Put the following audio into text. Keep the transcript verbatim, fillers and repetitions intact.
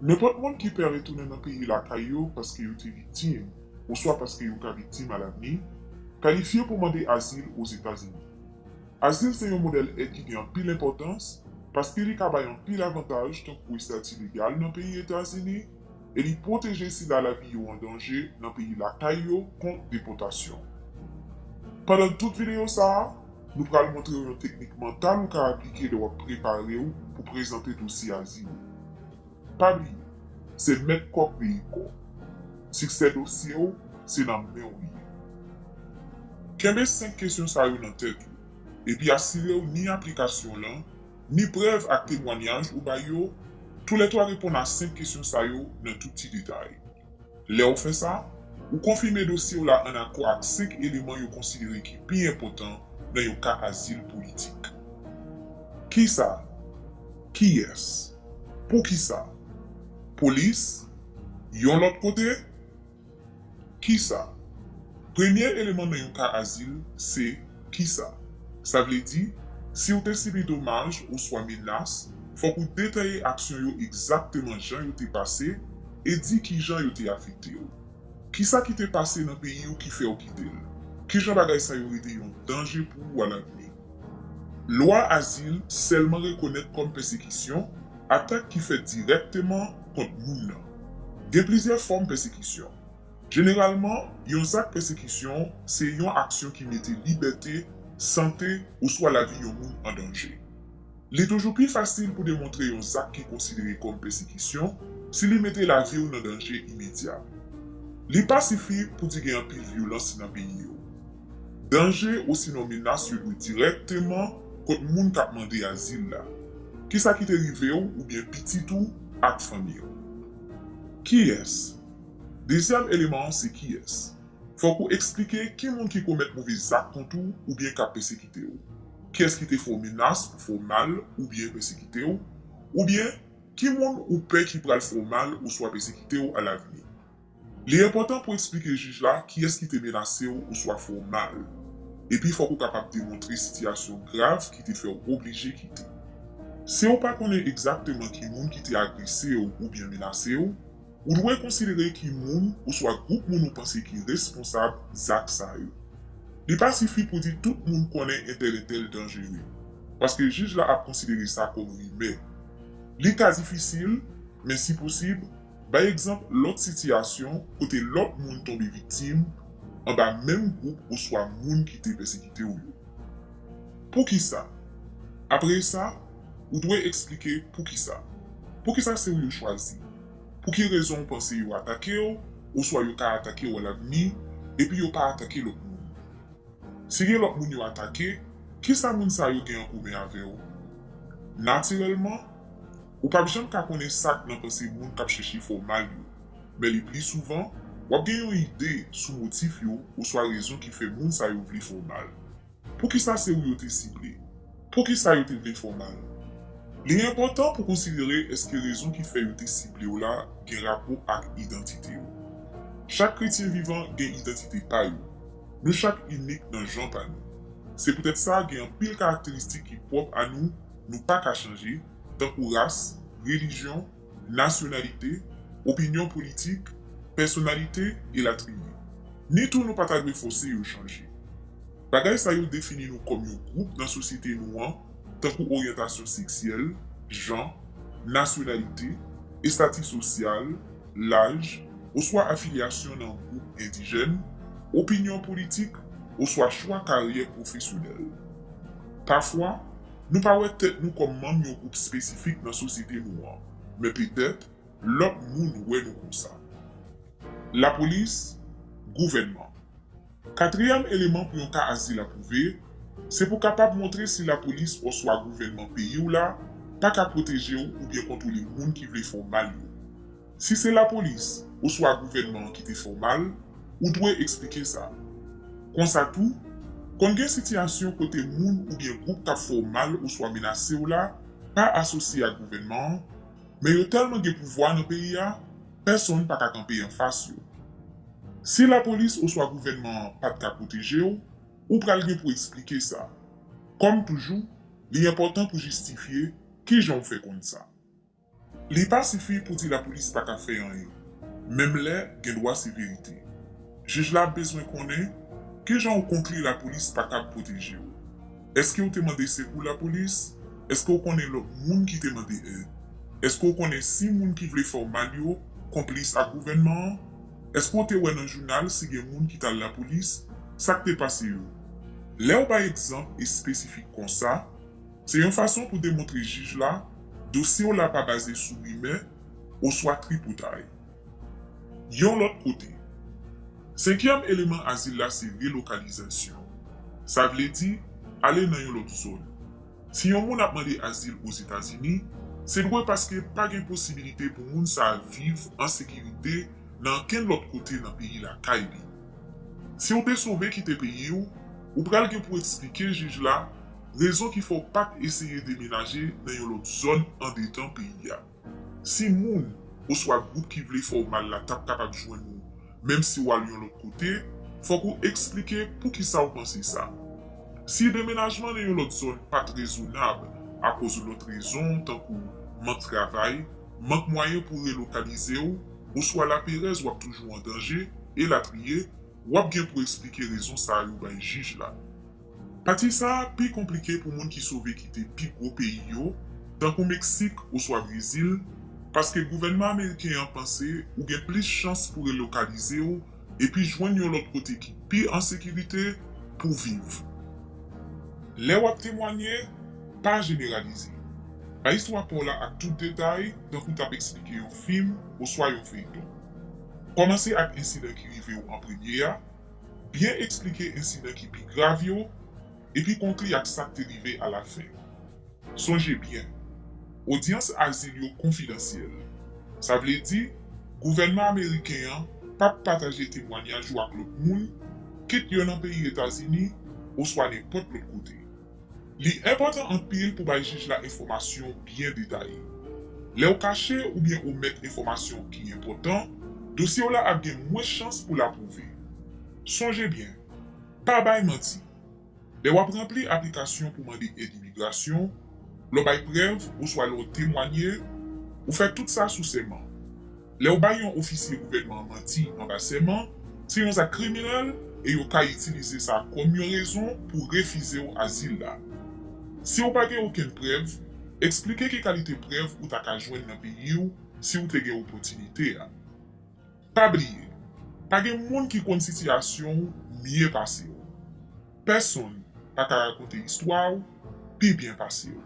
Nenpòt moun ki pè retounen nan peyi lakay yo paske yo te viktim, oswa paske yo ka viktim alavni, kalifye pou mande azil Ozetazini. Azil se yon modèl èd ki gen anpil enpòtans paske li ka bay anpil avantaj tankou estati legal nan peyi Etazini e li pwoteje sila lavi yo an danje nan peyi lakay yo kont depòtasyon. Pandan tout videyo sa a, nou pral montre w yon teknik mantal ou ka aplike lè w ap prepare w pou prezante dosye azil ou. Pa bliye, se mèt kòk peyi kò. Siksè dosye w se nan men w li ye. Kenbe senk kesyon sa yo nan tèt ou, epi asire w ni aplikasyon lan, ni prèv ak temwanyaj ou bay yo, toulètwa reponn a senk kesyon sa yo nan tout ti detay. Lè w fè sa, ou konfime dosye w la ann akò ak senk eleman yo konsidere ki pi enpòtan nan yon ka azil politik. Kisa? Kiyès? Poukisa? Polis? Yon lòt kote? Kisa? Premye eleman nan yon ka azil se kisa. Sa vle di, si w te sibi domaj oswa menas, fòk ou detaye aksyon yo egzakteman jan yo te pase e di kijan yo te afekte w. Kisa ki te pase nan peyi w ki fè w kite l? Kijan bagay sa yo rete yon danje pou ou alavni? Lwa azil sèlman rekonèt kòm pèsekisyon atak ki fèt dirèkteman kont moun nan. Gen plizyè fòm pèsekisyon. Jeneralman, yon zak pèsekisyon se yon aksyon ki mete libète, sante, oswa lavi yon moun an danje. Li toujou pi fasil pou demontre yon zak ki konsidere kòm pèsekisyon si li mete lavi w nan danje imedya. Li pa sifi pou di gen anpil vyolans nan peyi w. Danje osinon menas yo dwe dirèkteman kont moun k ap mande azil la. Kisa ki te rive w oubyen pitit ou ak fanmi w? Kiyès? Dezyèm eleman an se kiyès. Fòk ou eksplike ki moun ki komèt move zak kont ou oubyen k ap pèsekite w. Kiyès ki te fè w menas pou fè w mal oubyen pèsekite w? Oubyen, ki moun ou pè ki pral fè w mal oswa pèsekite w alavni? Li enpòtan pou eksplike jij la kiyès ki te menase w oswa fè w mal. Epi fòk ou kapab demontre sitiyasyon grav ki te fè w oblije kite. Si w pa konnen egzakteman ki moun ki te agrese w oubyen menase w, ou dwe konsidere ki moun oswa gwoup moun ou panse ki responsab zak sa yo. Li pa sifi pou di tout moun konnen entèl entèl danjere, paske jij la ap konsidere sa kòm rimè. Li ka difisil, men si posib, bay egzanp lòt sitiyasyon kote lòt moun tonbe viktim anba menm gwoup oswa moun ki te pèsekite w yo. Poukisa? Apre sa, ou dwe eksplike poukisa. Poukisa se ou yo chwazi? Pou ki rezon ou panse yo atake w, oswa yo ka atake w alavni, epi yo pa atake lòt moun? Si gen lòt moun yo atake, kisa moun sa yo gen an komen avè w? Natirèlman, ou p ap janm ka konnen sa k nan panse moun k ap chèche fè w mal yo, men le pli souvan, w ap gen yon ide sou motif yo oswa rezon ki fè moun sa yo vle fè w mal. Poukisa se ou yo te sible? Poukisa yo te vle fè w mal? Li enpòtan pou konsidere èske rezon ki fè yo te sible w la gen rapò ak idantite w. Chak kretyen vivan gen idantite pa yo. Nou chak inik nan jan pa nou. Se poutèt sa, gen anpil karakteristik ki pwòp a nou, nou pa ka chanje, tankou ras, relijyon, nasyonalite, opinyon politik, pèsonalite, elatriye. Ni tou nou pa ta dwe fòse yo chanje. Bagay sa yo defini nou kòm yon gwoup nan sosyete nou an, tankou oryantasyon seksyèl, jan, nasyonalite, estati sosyal, laj, oswa afilyasyon nan gwoup endijèn, opinyon politik, oswa chwa karyè pwofesyonèl. Pafwa, nou pa wè tèt nou kòm manm yon gwoup espesifik nan sosyete nou an, men petèt lòt moun wè nou konsa. Lapolis, gouvènman. Katriyèm eleman pou yon ka azil apwouve, se pou kapab montre si lapolis oswa gouvènman peyi w la pa ka pwoteje w oubyen kontwole moun ki vle fè w mal yo. Si se lapolis oswa gouvènman an ki te fè w mal, ou dwe eksplike sa. Konsa tou, konn gen sitiyasyon kote moun oubyen gwoup k ap fè w mal oswa menase w la pa asosye ak gouvènman an, men yo tèlman gen pouvwa nan peyi a, pèsonn pa ka kanpe anfas yo. Si lapolis oswa gouvènman an pa t ka pwoteje w, ou pral gen pou eksplike sa. Kòm toujou, li enpòtan pou jistifye kijan w fè konn sa. Li pa sifi pou di lapolis pa ka fè anyen, menm lè gen dwa se verite. Jij la ap bezwen konnen kijan ou konkli lapolis pa kab pwoteje w. Èske w te mande sekou lapolis? Èske w konnen lòt moun ki te mande èd? Èske w konnen si moun ki vle fè w mal yo konplis ak gouvènman an? Èske w te wè nan jounal si gen moun ki t al lapolis? Sa k te pase yo? Lè w bay egzanp espesifik konsa, se yon fason pou demontre jij la dosye w la pa baze sou rimè oswa tripotay. Yon lòt kote, senkyèm eleman azil la se relokalizasyon. Sa vle di ale nan yon lòt zòn. Si yon moun ap mande azil Ozetazini, se dwe paske pa gen posibilite pou moun sa a viv an sekirite nan ankenn lòt kote nan peyi lakay li. Si w te sove kite peyi w, ou pral gen pou eksplike jij la rezon ki fè w pa t eseye demenaje nan yon lòt zòn andedan peyi a. Si moun oswa gwoup ki vle fè w mal la t ap kapab jwenn ou, menm si w al yon lòt kote, fòk ou eksplike poukisa w panse sa. Si demenajman nan yon lòt zòn pa t rezonab akoz lòt rezon, tankou mank travay, mank mwayen pou relokalize w, oswa laperèz w ap toujou an danje, elatriye, w ap gen pou eksplike rezon sa yo bay jij la. Pati sa a pi konplike pou moun ki sove kite pi gwo peyi yo, tankou Meksik oswa Brezil, paske gouvènman ameriken an panse ou gen plis chans pou relokalize w epi jwenn yon lòt kote ki pi an sekirite pou w viv. Lè w ap temwanye, pa jeneralize. Bay istwa pa w la ak tout detay, tankou w t ap eksplike yon fim oswa yon feyton. Kòmanse ak ensidan ki rive w an premye a, byen eksplike ensidan ki pi grav yo, epi konkli ak sa k te rive alafen. Sonje byen, odyans azil yo konfidansyèl. Sa vle di, gouvènman ameriken an p ap pataje temwanyaj ou ak lòt moun, kit yo nan peyi Etazini oswa nenpòt lòt kote. Li enpòtan anpil pou bay jij la enfòmasyon byen detaye. Lè w kache oubyen omèt enfòmasyon ki enpòtan, dosye w la ap gen mwens chans pou l apwouve. Sonje byen, pa bay manti. Lè w ap ranpli aplikasyon pou mande èd imigrasyon, lè w bay prèv oswa lè w temwanye, ou fè tout sa sou sèman. Lè w bay yon ofisye gouvènman an manti anba sèman, se yon zak kriminèl e yo ka itilize sa kòm yon rezon pou refize w azil la. Si w pa gen okenn prèv, eksplike ki kalite prèv ou ta ka jwenn nan peyi w si w te gen opòtinite a. Pa bliye, pa gen moun ki konn sitiyasyon w mye pase w. Pèsonn pa ka rakonte istwa w pi byen pase w.